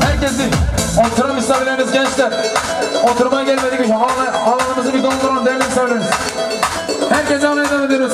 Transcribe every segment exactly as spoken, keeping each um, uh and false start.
Herkesi, oturan misafirlerimiz gençler. Oturmaya gelmedik, bir hal-, alanımızı bir dolduralım değerli misafirlerimiz. Herkese almaya devam ediyoruz.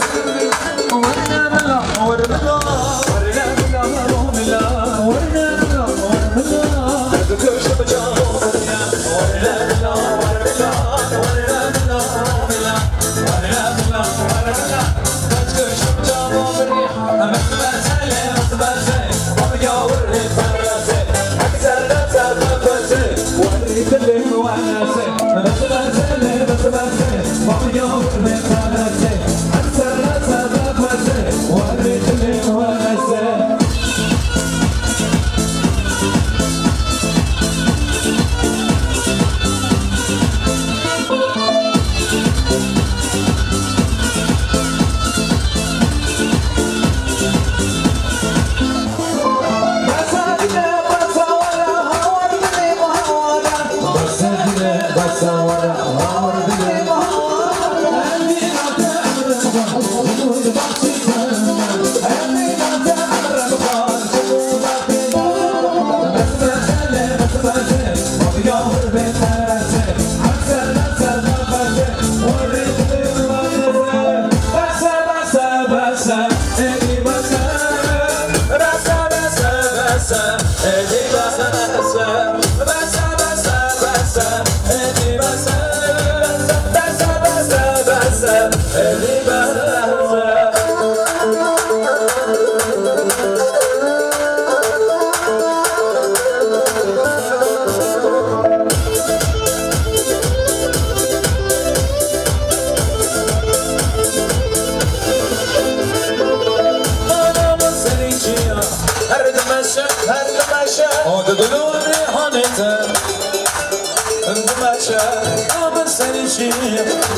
Her dimeşe, ya min serî çî,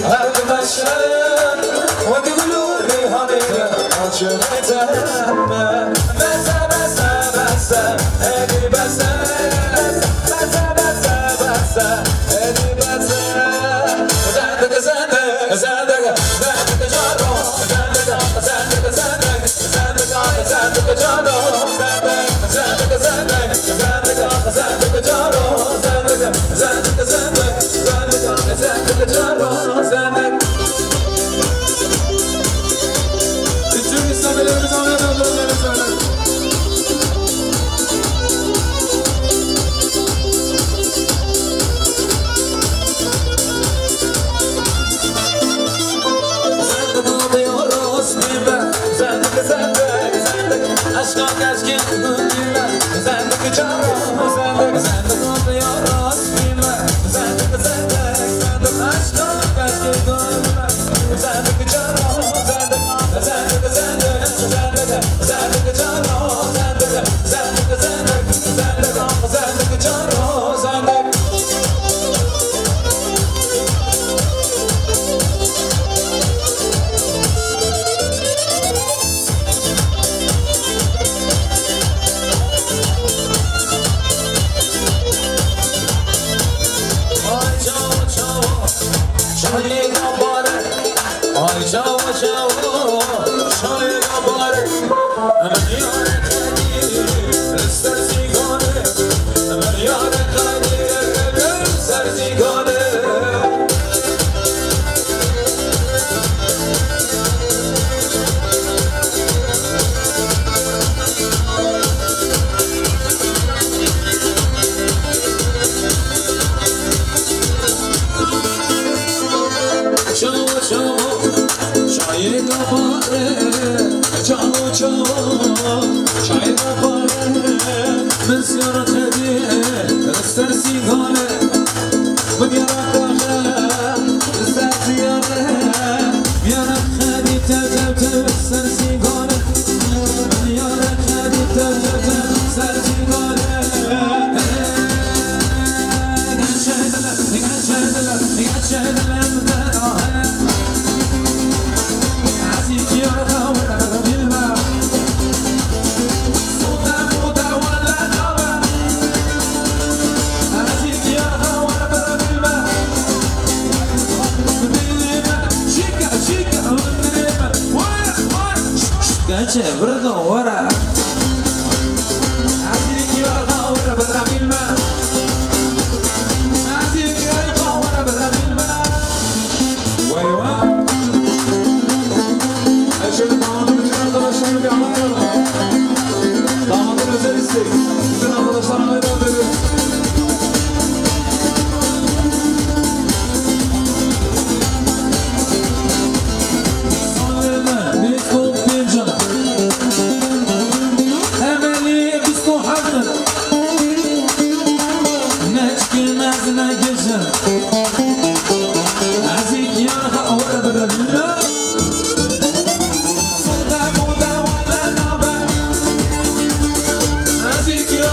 her dimeşe, wek gul û rîhanê aşiqê te me. Bes e, bes e, bes e, êdî bes e. Bes e, bes e, bes e, êdî bes e. Zendik, zendik, zendik, zendik caro, zendik, zendik, zendik. Min siyara xedî ser sîngane, min yara kaxe ser siyare, min yara xedî tev tev tev ser sîngane, min yara xedî tev tev tev ser sîngane. Geçe, burada, ora. Vay vay. Eşim damadın bütün arkadaşlarını bir anlayalım. Damadın özel istek. Bütün arkadaşlarına hayran veriyoruz. Emelî bîst û heft. Neçkin ez negijim. Ez ê kiyan xwe were birim. Soda moda were nabe. Ez ê kiyan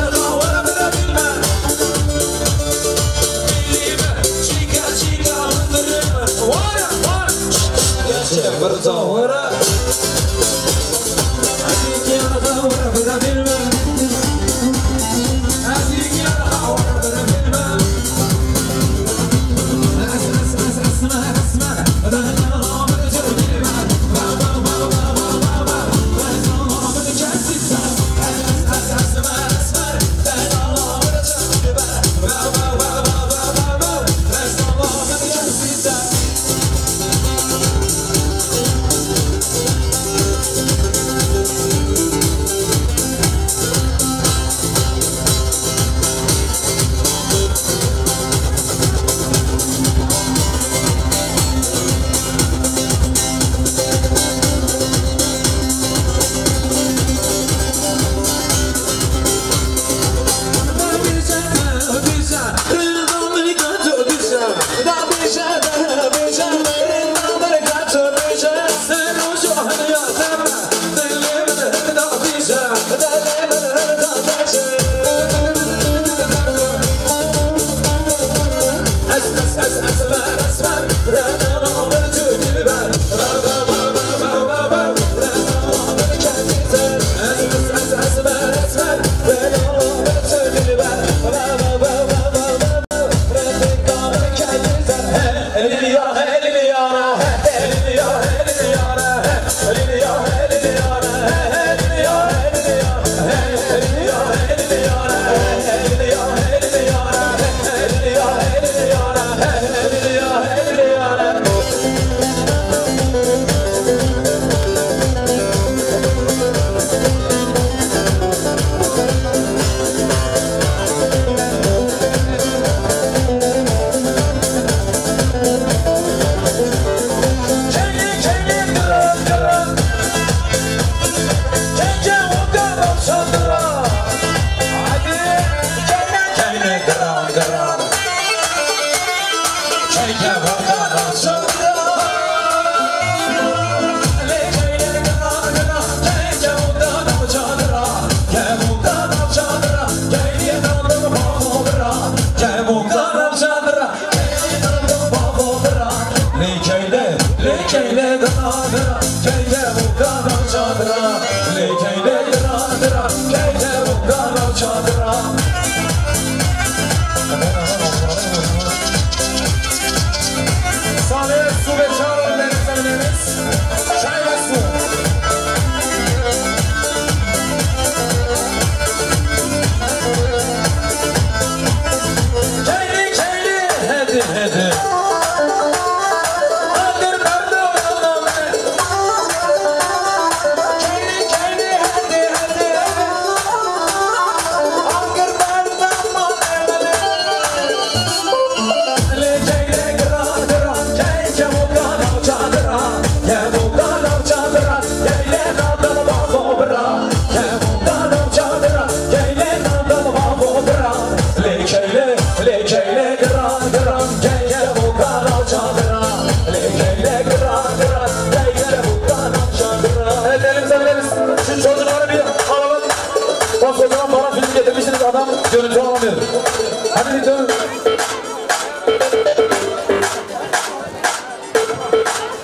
Görüntü alamıyorum. Hadi bir dön.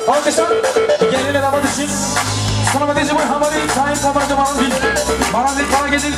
Alkışlar. Gelin damat için. Sana da diyeceğim, hamari, sayın kameracı Maranzil. Maranzil para gelecek.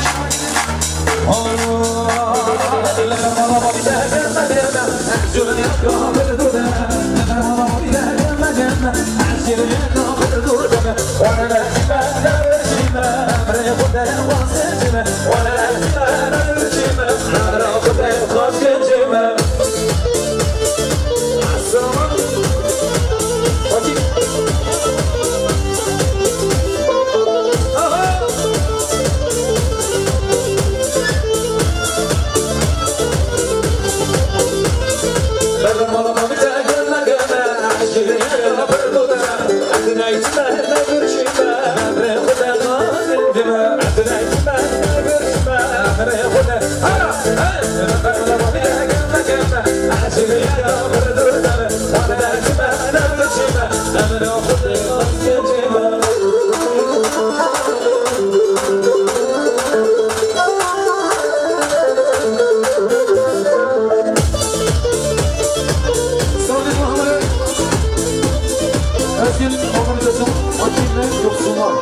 Özgün organizasyon, fakirle yoksullar.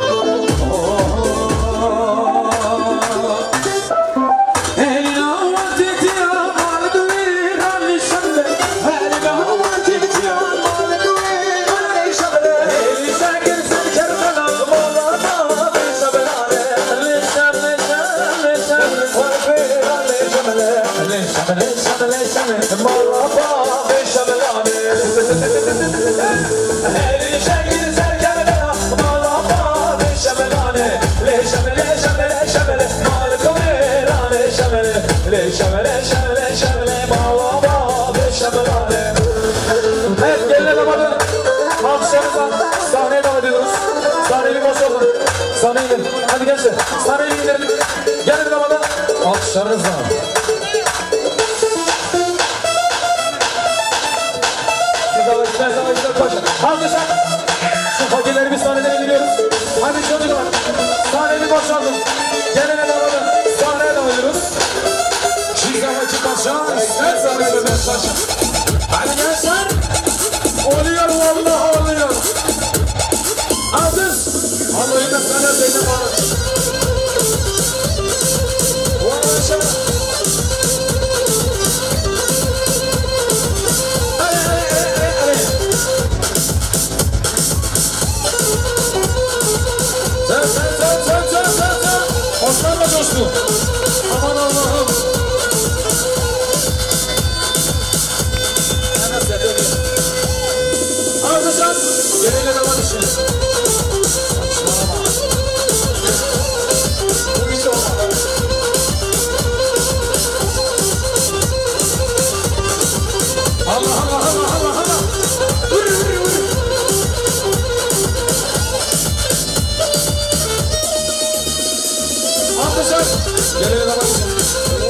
Evet, gelin damadın alkışlarınızla sahneye davet ediyoruz. Sahneyi bir boşaltın. Sahneyi bir. Hadi gençler, sahneyi bir indirin. Gelin damada alkışlarınızla. Güzel, güzel, güzel, güzel, paşa. Alkışlar. Şu fakirleri bir sahneden indiriyoruz. Hadi çocuklar. Sahneyi boşaltın. Gelene damada sahneye davet ediyoruz. Güzel, paşa. Sen sahneye, paşa. Hadi gençler. Oluyor, vallahi oluyor. Alkış. Vallahi ben sana dedim abi. Vay maşallah. Hadi, hadi, hadi, hadi, hadi. Sen, sen, sen. Osman da coştu. Aman Allah'ım. Arkadaşlar, gelelim hemen işine. Bu hiç olmadı. Allah, Allah, Allah, Allah, Allah. Vur, vur, vur. Alkışlar. Gelelim hemen.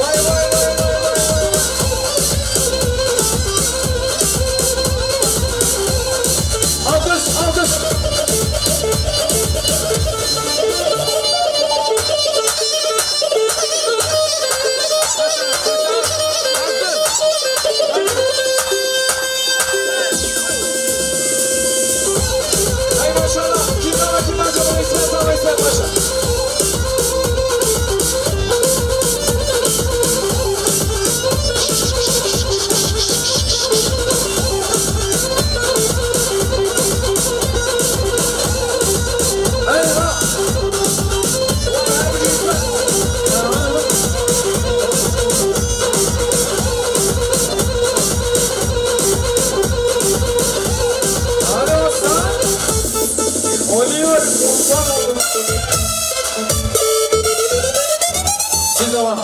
Vay, vay, vay, vay, vay. Alkış, alkış. Hay maşallah. Kim var, kim var acaba? İsmet var, İsmet Paşa. Eyvah. Alo, sen? Oluyor. Kurban oldum. Siz de var.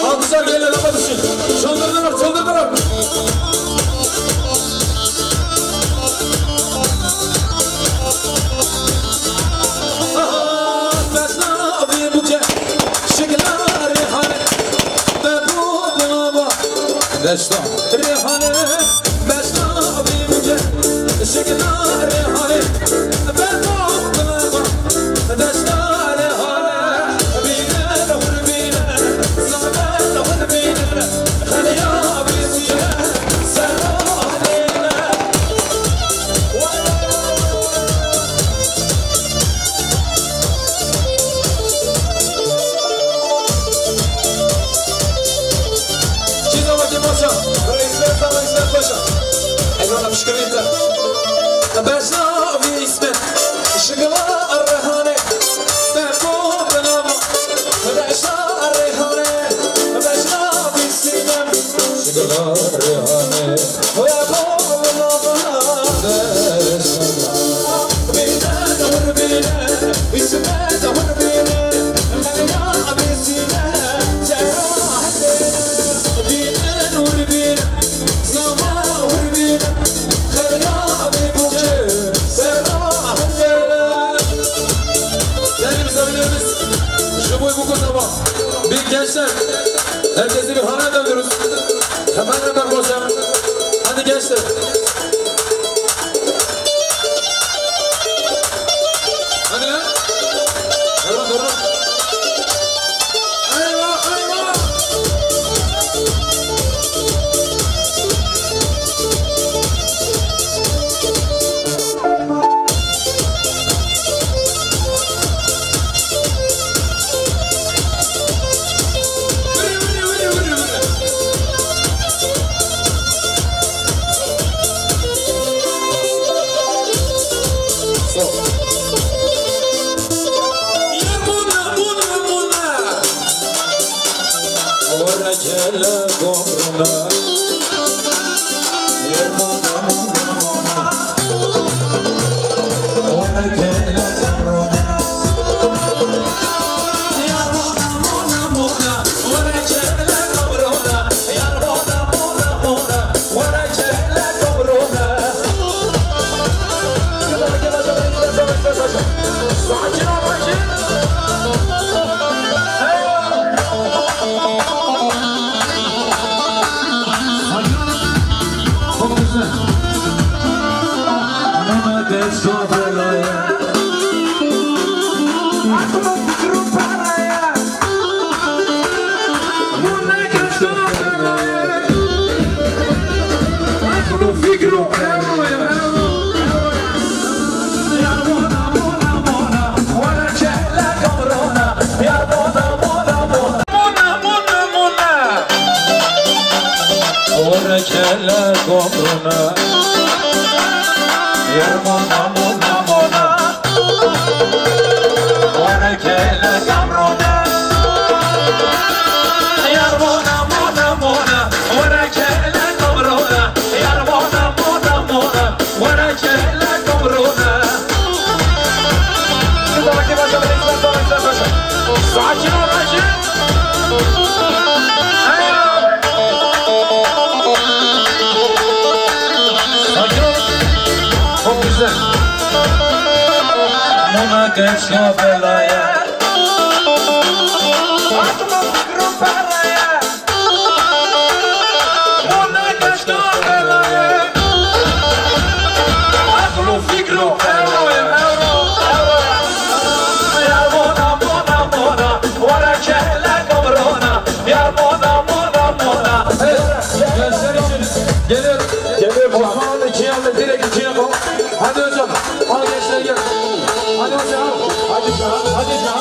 Alkışlar geliyor, lafa düşün. Çıldırdılar, çıldırdılar. Aha, besnavi buke, şikla rehane, be bu dava. Deşta. Rehane, besnavi buke, şikla Pişkirî te. Beşa vî îsmet, şikila Reyhanê, te bo binama. Beşa Reyhanê, beşa vî îsmet, şikila Reyhanê, te bo binama. Beşa. Bîne, hûr bîne, îsmet, hûr bîne. Meriya vî îsmet, zehra hede. Bîne, hûr bîne. Değerli misafirlerimiz, ji bo ku sabah bir gençler, herkese bir hana döndürürüz. Efendim, ben Boşa. Hadi gençler. Hadi lan. Devam, devam. Eyvah, eyvah. Mona keşka belaya. Gençler için gelir. Gelir. Osman iki yandı, direkt içine bak. Hadi hocam, al gençler gel. Hadi hocam, hadi hocam, hadi hocam.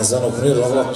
Ezan okunuyor, Allah.